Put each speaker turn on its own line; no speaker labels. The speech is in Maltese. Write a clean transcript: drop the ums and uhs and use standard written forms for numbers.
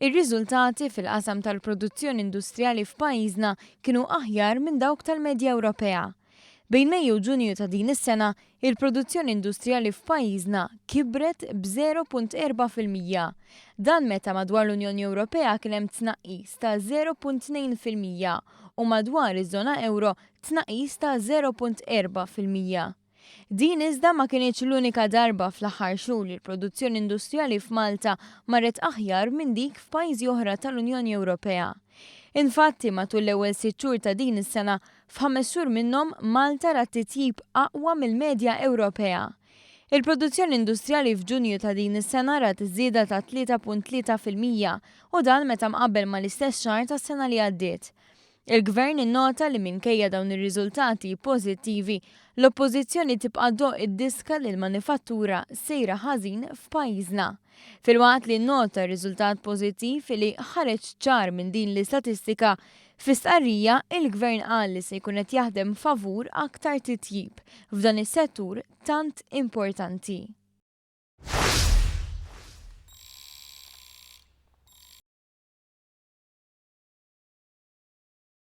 Ir-riżultati fil-qasam tal-produzzjoni industrijali f'pajjiżna kienu aħjar minn dawk tal-medja Ewropea. Bejn Mejju u Ġunju ta' din is-sena, il-produzzjoni industrijali f'pajjiżna kibret b'0.4%. Dan meta madwar l-Unjoni Ewropea kien hemm tnaqqis ta' 0.2% u madwar iż-żona ewro tnaqqis ta' 0.4%. Din iżda ma kinitx l-unika darba fl-aħħar xhur li l-produzzjoni industrijali f'Malta marret aħjar minn dik f'pajjiżi oħra tal-Unjoni Ewropea. Infatti, matul l-ewwel sitt xhur ta' din is-sena, f'ħames xhur minnhom Malta rat titjib aqwa mill-medja Ewropea. Il-produzzjoni industrijali f'Ġunju ta' din is-sena rat żieda ta' 3.3% u dan meta mqabbel mal-istess xahar tas-sena li għaddiet. Il-Gvern innota li minkejja dawn ir-riżultati pożittivi, l-Oppożizzjoni tibqa' ddoqq id-diska li l-manifattura sejra ħażin f'pajjiżna. Filwaqt li nnota r-riżultat pożittiv li ħareġ ċar minn din l-istatistika, fi stqarrija il-Gvern qal li se jkun qed jaħdem favur aktar titjib f'dan is-settur tant importanti.